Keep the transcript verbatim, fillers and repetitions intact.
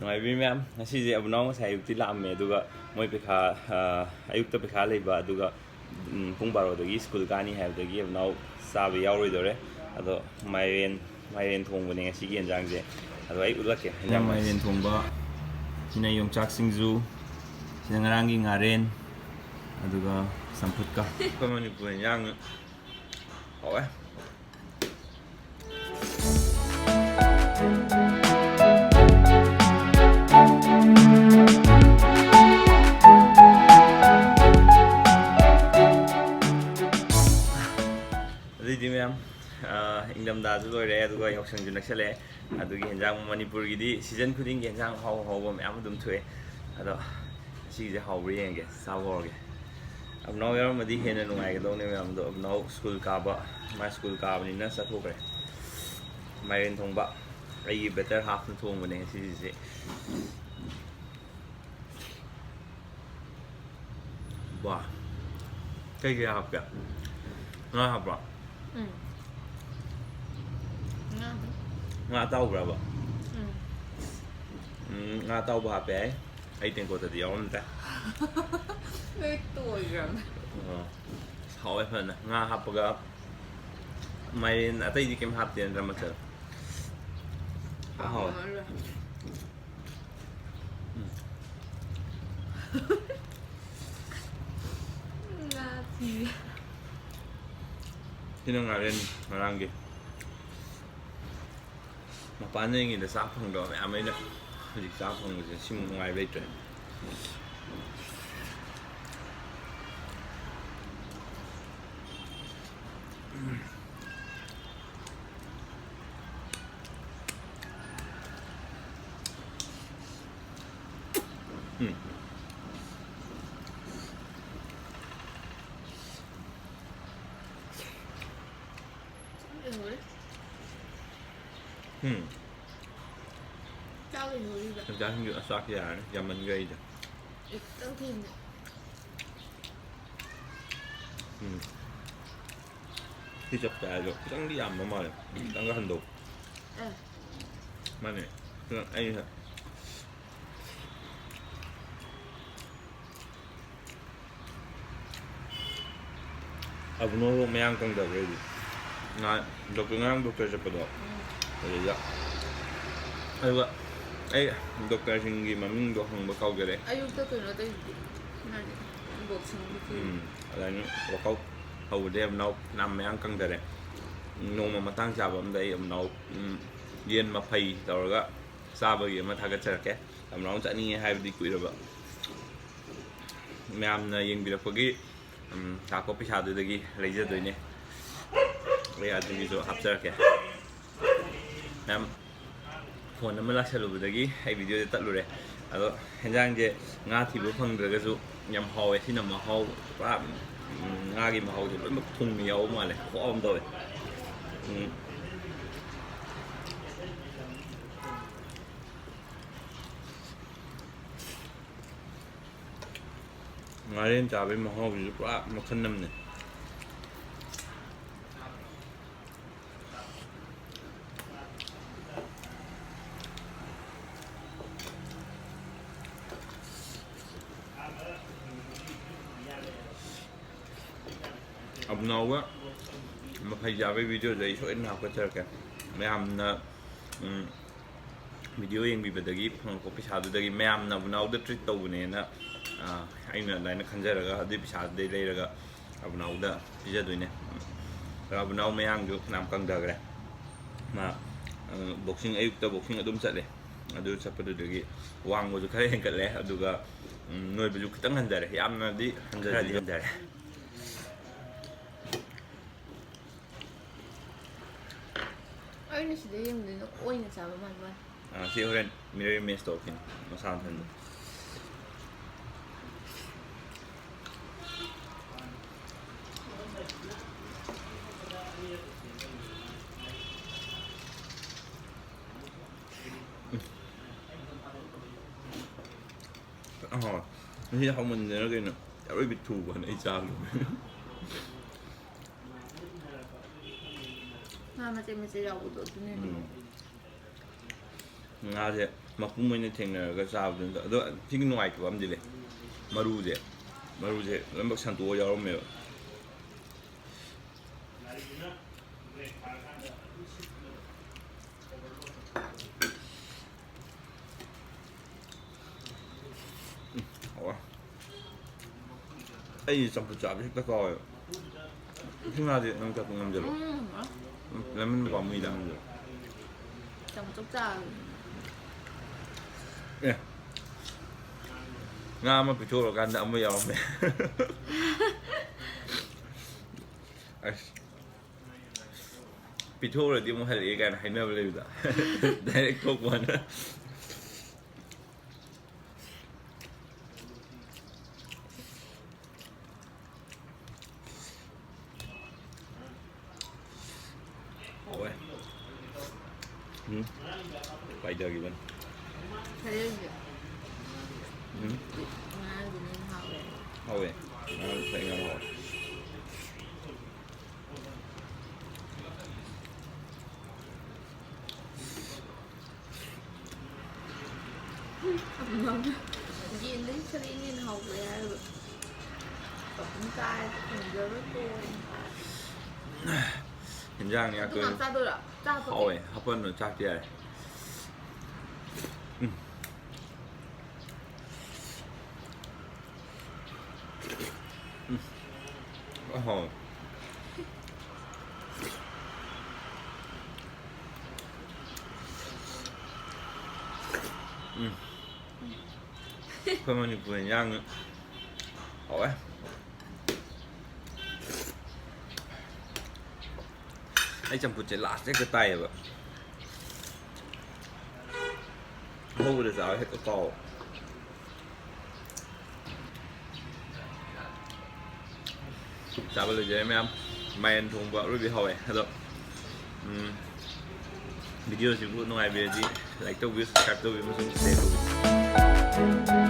ꯅꯨꯡꯉꯥꯏꯕꯤꯔꯤ ꯃꯌꯥꯝ? ꯉꯁꯤꯁꯦ ꯑꯕꯨꯅꯥꯎ ꯉꯁꯥꯏ ꯑꯌꯨꯛꯇꯤ ꯂꯥꯛꯑꯝꯃꯦ, ꯑꯗꯨꯒ ꯃꯣꯏ ꯄꯩꯈꯥ, ꯑ, ꯑꯌꯨꯛꯇ ꯄꯩꯈꯥ ꯂꯩꯕ, ꯑꯗꯨꯒ, ꯎꯝ, ꯄꯨꯡ ꯕꯥꯔꯣꯗꯒꯤ ꯁ꯭ꯀꯨꯜ ꯀꯥꯅꯤ ꯍꯥꯏꯕꯗꯒꯤ ꯑꯕꯨꯅꯥꯎ ꯆꯥꯕ ꯌꯥꯎꯔꯣꯏꯗꯧꯔꯦ꯫ ꯑꯗꯣ ꯃꯥꯏꯔꯦꯟ, ꯃꯥꯏꯔꯦꯟ ꯊꯣꯡꯕꯅꯦ ꯉꯁꯤꯒꯤ ꯌꯦꯟꯖꯥꯡꯁꯦ꯫ ꯑꯗꯣ ꯑꯩ ꯎꯠꯂꯛꯀꯦ ꯁꯤꯅ ꯌꯦꯟꯖꯥꯡ ꯃꯥꯏꯔꯦꯟ ꯊꯣꯡꯕ, ꯁꯤꯅ ꯌꯣꯡꯆꯥꯛ ꯁꯤꯡꯖꯨ, ꯁꯤꯅ ꯉꯔꯥꯡꯒꯤ ꯉꯥꯔꯦꯟ, ꯑꯗꯨꯒ ꯆꯝꯐꯨꯠꯀ꯫ ꯑꯩꯈꯣꯏ ꯃꯅꯤꯄꯨꯔ ꯌꯦꯟꯖꯥꯡ ꯍꯥꯎꯋꯦ꯫ ꯑꯗꯨꯏꯗꯤ ꯃꯌꯥꯝ, ꯑ, ꯏꯪꯊꯝꯊꯥꯁꯨ ꯂꯣꯏꯔꯦ, ꯑꯗꯨꯒ ꯌꯥꯎꯁꯪꯁꯨ ꯅꯛꯁꯜꯂꯛꯑꯦ꯫ ꯑꯗꯨꯒꯤ ꯍꯦꯟꯖꯥꯡ, ꯃꯅꯤꯄꯨꯔꯒꯤꯗꯤ ꯁꯤꯖꯟ ꯈꯨꯗꯤꯡꯒꯤ ꯍꯦꯟꯖꯥꯡ ꯑꯍꯥꯎ ꯑꯍꯥꯎꯕ ꯃꯌꯥꯝ ꯑꯗꯨꯝ ꯊꯣꯛꯑꯦ꯫ ꯑꯗꯣ ꯁꯤꯒꯤꯁꯦ ꯍꯥꯎꯕ꯭ꯔꯥ ꯌꯦꯡꯒꯦ, ꯆꯥꯕ ꯍꯧꯔꯒꯦ꯫ ꯑꯕꯨꯅꯥꯎ ꯌꯥꯎꯔꯝꯃꯗꯤ ꯍꯦꯟꯅ ꯅꯨꯡꯉꯥꯏꯒꯗꯧꯅꯦ ꯃꯌꯥꯝꯗꯣ꯫ ꯑꯕꯨꯅꯥꯎ ꯁ꯭ꯀꯨꯜ ꯀꯥꯕ, ꯃꯥ ꯁ꯭ꯀꯨꯜ ꯀꯥꯕꯅꯤꯅ ꯆꯠꯊꯣꯛꯈ꯭ꯔꯦ꯫ ꯃꯥꯏꯔꯦꯟ ꯊꯣꯡꯕ, ꯑꯩꯒꯤ ꯕꯦꯇꯔ ꯍꯥꯐꯅ ꯊꯣꯡꯕꯅꯦ ꯉꯁꯤꯁꯦ꯫ ꯋꯥ, ꯀꯩꯀꯩ ꯍꯥꯞꯀꯦ? ꯉꯥ ꯍꯥꯞꯄ꯭ꯔꯣ? ꯎꯝ꯫ ꯉꯥ ꯑꯗꯨꯝ꯫ ꯉꯥ ꯑꯇꯥꯎꯕ꯭ꯔꯕ? ꯎꯝ꯫ ꯎꯝ, ꯉꯥ ꯑꯇꯥꯎꯕ ꯍꯥꯞꯄꯦ ꯍꯥꯏ꯫ ꯑꯩ ꯇꯦꯡꯀꯣꯠꯇꯗꯤ ꯌꯥꯎꯔꯝꯗ꯭ꯔꯦ꯫ ꯂꯣꯏ ꯇꯣꯏꯈ꯭ꯔꯕꯅꯦ꯫ ꯑꯣ꯫ ꯍꯥꯎꯋꯦ ꯐꯖꯅ꯫ ꯉꯥ ꯍꯥꯞꯄꯒ ꯃꯥꯏꯔꯦꯟ ꯑꯇꯩꯗꯤ ꯀꯩꯝ ꯍꯥꯞꯇꯦ ꯅꯠꯇ꯭ꯔꯥ ꯃꯆꯜ? ꯍꯥꯎꯋꯦ꯫ ꯍꯥꯎꯔꯔꯣꯏ꯫ ꯎꯝ꯫ ꯉꯥ ꯊꯤ꯫ ꯁꯤꯅ ꯉꯥꯔꯦꯟ ꯉꯔꯥꯡꯒꯤ꯫ ꯃꯄꯥꯟ ꯂꯩꯔꯤꯉꯩꯗ ꯆꯥ ꯐꯪꯗꯕ ꯃꯌꯥꯝ ꯑꯩꯅ ꯍꯧꯖꯤꯛ ꯆꯥ ꯐꯪꯕꯁꯦ ꯁꯤꯃꯨꯛ ꯅꯨꯡꯉꯥꯏꯕ ꯂꯩꯇ꯭ꯔꯦ꯫ ꯎꯝ꯫ ꯂꯣꯏꯍꯧꯔꯦ꯫ ꯎꯝ꯫ ꯆꯥꯛ ꯂꯣꯏꯍꯧꯔꯤꯕ꯫ ꯆꯥꯛꯁꯤꯡꯁꯨ ꯑꯆꯥꯛꯁꯦ ꯌꯥꯔꯅꯤ, ꯌꯥꯝꯃꯟꯈ꯭ꯔꯦ ꯑꯩꯁꯦ꯫ ꯑꯦ, ꯈꯤꯇꯪ ꯊꯦꯡꯅ꯫ ꯎꯝ꯫ ꯁꯤ ꯆꯞ ꯆꯥꯏ ꯑꯗꯣ ꯈꯤꯇꯪꯗꯤ ꯌꯥꯝꯕ ꯃꯥꯜꯂꯦ꯫ ꯈꯤꯇꯪꯒ ꯍꯟꯊꯧ꯫ ꯑꯦ꯫ ꯃꯥꯅꯦ꯫ ꯑꯩꯅ ꯑꯕꯨꯅꯣ ꯃꯌꯥꯡ ꯀꯪꯗꯕ꯭ꯔꯥ ꯍꯥꯏꯗꯤ? ꯉꯥ ꯗꯣꯛꯇꯔ, ꯉꯔꯥꯡ ꯗꯣꯛꯇꯔ ꯆꯠꯄꯗꯣ, ꯑꯗꯨꯗ꯫ ꯑꯗꯨꯒ ꯑꯩ ꯗꯣꯛꯇꯔꯁꯤꯡꯒꯤ ꯃꯃꯤꯡꯗꯣ ꯍꯪꯕ ꯀꯥꯎꯖꯔꯦ꯫ ꯑꯌꯨꯛꯇ ꯀꯩꯅꯣ ꯇꯧꯔꯤꯗꯨꯗꯤ, ꯃꯥꯗꯤ boxing ꯗꯨꯗꯤ꯫ ꯎꯝ, ꯑꯗꯨꯃꯥꯏꯅ workout ꯍꯧꯕꯗꯩ ꯑꯕꯨꯅꯥꯎ ꯐꯅꯌꯥꯝ ꯃꯌꯥꯡ ꯀꯪꯊꯔꯦ꯫ ꯅꯣꯡꯃ ꯃꯇꯥꯡ ꯆꯥꯕ ꯑꯃꯗ ꯑꯩ ꯑꯕꯨꯅꯥꯎ, ꯎꯝ, ꯌꯦꯟ ꯃꯐꯩ ꯇꯧꯔꯒ ꯆꯥꯕꯒꯤ ꯑꯃ ꯊꯥꯒꯠꯆꯔꯛꯀꯦ꯫ ꯑꯕꯨꯅꯥꯎ ꯆꯠꯅꯤꯡꯉꯦ ꯍꯥꯏꯕꯗꯤ ꯀꯨꯏꯔꯕ꯫ ꯃꯌꯥꯝꯅ ꯌꯦꯡꯕꯤꯔꯛꯄꯒꯤ, ꯎꯝ, ꯇꯥꯛꯄ ꯄꯩꯁꯥꯗꯨꯗꯒꯤ ꯂꯩꯖꯗꯣꯏꯅꯦ꯫ ꯑꯩ ꯑꯗꯨꯒꯤꯁꯨ ꯍꯥꯞꯆꯔꯛꯀꯦ꯫ ꯃꯌꯥꯝ phone ꯑꯃ ꯂꯥꯛꯁꯜꯂꯨꯕꯗꯒꯤ ꯑꯩ video ꯁꯦ ꯇꯠꯂꯨꯔꯦ꯫ ꯑꯗꯣ ꯍꯦꯟꯖꯥꯡꯁꯦ ꯉꯥ ꯊꯤꯕ ꯐꯪꯗ꯭ꯔꯒꯁꯨ ꯌꯥꯝ ꯍꯥꯎꯋꯦ꯫ ꯁꯤꯅ ꯃꯍꯥꯎ ꯄꯨꯔꯥ, ꯎꯝ, ꯉꯥꯒꯤ ꯃꯍꯥꯎꯁꯦ ꯂꯣꯏꯅꯃꯛ ꯊꯨꯝ ꯌꯥꯎꯕ ꯃꯥꯜꯂꯦ꯫ ꯈꯨꯍꯥꯎ ꯑꯃ ꯇꯧꯋꯦ꯫ ꯎꯝ꯫ ꯉꯥꯔꯦꯟ ꯆꯥꯕꯒꯤ ꯃꯍꯥꯎꯁꯤꯁꯨ ꯄꯨꯔꯥ ꯃꯈꯜ ꯑꯃꯅꯤ꯫ ꯑꯕꯨꯅꯥꯎꯒ ꯃꯐꯩ ꯆꯥꯕꯒꯤ video ꯁꯦ ꯑꯩ ꯁꯣꯏꯗꯅ ꯍꯥꯞꯀꯠꯆꯔꯛꯀꯦ꯫ ꯃꯌꯥꯝꯅ, ꯎꯝ, video ꯌꯦꯡꯕꯤꯕꯗꯒꯤ ꯐꯪꯉꯛꯄ ꯄꯩꯁꯥꯗꯨꯗꯒꯤ ꯃꯌꯥꯝꯅ ꯑꯕꯨꯅꯥꯎꯗ treat ꯇꯧꯕꯅꯦꯅ, ꯑ, ꯑꯩꯅ ꯑꯗꯨꯃꯥꯏꯅ ꯈꯟꯖꯔꯒ ꯑꯗꯨꯒꯤ ꯄꯩꯁꯥꯗꯨꯗꯩ ꯂꯩꯔꯒ ꯑꯕꯨꯅꯥꯎꯗ ꯄꯤꯖꯗꯣꯏꯅꯦ꯫ ꯑꯗꯣ ꯑꯕꯨꯅꯥꯎ ꯃꯌꯥꯡꯁꯨ ꯐꯅꯌꯥꯝ ꯀꯪꯊꯈ꯭ꯔꯦ꯫ ꯃꯥ, ꯑ, boxing, ꯑꯌꯨꯛꯇ boxing ꯑꯗꯨꯝ ꯆꯠꯂꯦ꯫ ꯑꯗꯨ ꯆꯠꯄꯗꯨꯗꯒꯤ ꯋꯥꯡꯕꯁꯨ ꯈꯔ ꯍꯦꯟꯒꯠꯂꯦ, ꯑꯗꯨꯒ, ꯎꯝ, ꯅꯣꯏꯕꯁꯨ ꯈꯤꯇꯪ ꯍꯟꯊꯔꯦ, ꯌꯥꯝꯅꯗꯤ ꯍꯟꯊꯗ꯭ꯔꯤ꯫ ꯈꯔꯗꯤ ꯍꯟꯊꯔꯦ꯫ ꯑꯩꯅ ꯁꯤꯗ ꯌꯦꯡꯕꯗꯨꯅ ꯑꯣꯏꯅ ꯆꯥꯕ ꯃꯥꯜꯂꯦ ꯃꯥꯅ꯫ ꯑꯥ, ꯁꯤ ꯍꯣꯔꯦꯟ mirror image ꯇꯧꯔꯛꯈꯤꯅꯤ ꯃꯁꯥ ꯃꯊꯟꯇ꯫ ꯑꯍꯣꯏ, ꯉꯁꯤ ꯍꯥꯎꯃꯟꯗꯅ ꯀꯩꯅꯣ, ꯑꯔꯣꯏꯕꯤ ꯊꯨꯕꯅ ꯑꯩ ꯆꯥꯕꯗꯣ꯫ ꯉꯥ ꯃꯆꯦꯠ ꯃꯆꯦꯠ ꯌꯥꯎꯕꯗꯣ ꯑꯗꯨꯅꯦ꯫ ꯎꯝ꯫ ꯉꯥꯁꯦ ꯃꯄꯨꯝ ꯑꯣꯏꯅ ꯊꯦꯡꯅꯔꯒ ꯆꯥꯕꯗꯨꯅ, ꯑꯗꯣ ꯁꯤꯒꯤ ꯅꯨꯡꯉꯥꯏꯇꯕ ꯑꯃꯗꯤ ꯂꯩ, ꯃꯔꯨꯁꯦ, ꯃꯔꯨꯁꯦ ꯂꯣꯏꯅꯃꯛ ꯁꯟꯇꯣꯛꯑ ꯌꯥꯎꯔꯝꯃꯦꯕ꯫ ꯎꯝ, ꯍꯥꯎꯋꯦ꯫ ꯑꯩ ꯆꯝꯐꯨꯠ ꯆꯥꯕ ꯍꯦꯛꯇ ꯀꯥꯎꯋꯦꯕ꯫ ꯏꯁꯤꯡ ꯉꯥꯗꯤ ꯅꯪ ꯆꯠꯄ ꯉꯝꯖꯔꯣ? ꯎꯝ꯫ ꯎꯝ, ꯂꯦꯃꯟ ꯄꯥꯝꯃꯨꯏꯗ꯫ ꯆꯝꯐꯨꯠ ꯆꯥꯕ꯫ ꯑꯦ꯫ ꯉꯥ ꯑꯃ ꯄꯤꯊꯣꯛꯎꯔꯀꯥꯟꯗ ꯑꯃ ꯌꯥꯎꯔꯝꯃꯦ꯫ ꯑꯁ꯫ ꯄꯤꯊꯣꯛꯎꯔꯗꯤ ꯑꯃꯨꯛ ꯍꯜꯂꯛꯑꯦ ꯀꯥꯏꯅ ꯍꯥꯏꯅꯕ ꯂꯩꯕꯗꯣ꯫ Direct ꯊꯣꯛꯄ ꯋꯥꯅ꯫ ꯍꯥꯎꯋꯦ꯫ ꯎꯝ꯫ ꯄꯥꯏꯊꯈꯤꯕꯅꯤ꯫ ꯁꯔꯦꯡꯁꯦ꯫ ꯎꯝ꯫ ꯉꯔꯥꯡꯒꯤꯅ ꯍꯦꯟꯅ ꯍꯥꯎꯋꯦ꯫ ꯍꯥꯎꯋꯦ꯫ ꯉꯔꯥꯡ ꯁꯔꯦꯡ ꯌꯥꯝ ꯍꯥꯎꯋꯦ꯫ ꯌꯦꯟꯗꯒꯤ ꯁꯔꯦꯡꯅ ꯍꯦꯟꯅ ꯍꯥꯎꯈ꯭ꯔꯦ ꯍꯥꯏꯔꯤꯕ꯫ ꯑꯗꯨꯝ ꯆꯥꯔꯦ, ꯐꯪꯖꯔꯣꯏ, ꯇꯣꯛꯑꯦ꯫ ꯍꯤꯟꯖꯥꯡꯅꯤ ꯑꯗꯨ ꯉꯥꯛꯇ ꯉꯥꯛ ꯆꯥꯗꯣꯏꯔꯣ? ꯆꯥ ꯍꯥꯞꯄꯛꯀꯦ꯫ ꯍꯥꯎꯋꯦ, ꯍꯥꯞꯄꯟꯗꯨꯅ ꯆꯥꯛꯇꯤ ꯌꯥꯔꯦ꯫ ꯎꯝ꯫ ꯎꯝ꯫ ꯑꯍꯥꯎ꯫ ꯎꯝ꯫ ꯑꯩꯈꯣꯏ ꯃꯅꯤꯄꯨꯔ ꯏꯟꯖꯥꯡ ꯍꯥꯎꯋꯦ꯫ ꯑꯩ ꯆꯝꯐꯨꯠꯁꯦ last ꯍꯦꯛꯇ ꯇꯥꯏꯌꯦꯕ꯫ ꯑꯍꯧꯕꯗ ꯆꯥꯕ ꯍꯦꯛꯇ ꯀꯥꯎꯕ꯫ ꯆꯥꯕ ꯂꯣꯏꯖꯔꯦ ꯃꯌꯥꯝ꯫ ꯃꯥꯏꯔꯦꯟ ꯊꯣꯡꯕ ꯑꯔꯣꯏꯕꯤ ꯍꯥꯎꯋꯦ꯫ ꯑꯗꯣ, ꯎꯝ, video ꯁꯤꯕꯨ ꯅꯨꯡꯉꯥꯏꯕꯤꯔꯗꯤ like ꯇꯧꯕꯤꯌꯨ, subscribe ꯇꯧꯕꯤꯌꯨ, ꯑꯃꯁꯨꯡ share ꯇꯧꯕꯤꯌꯨ꯫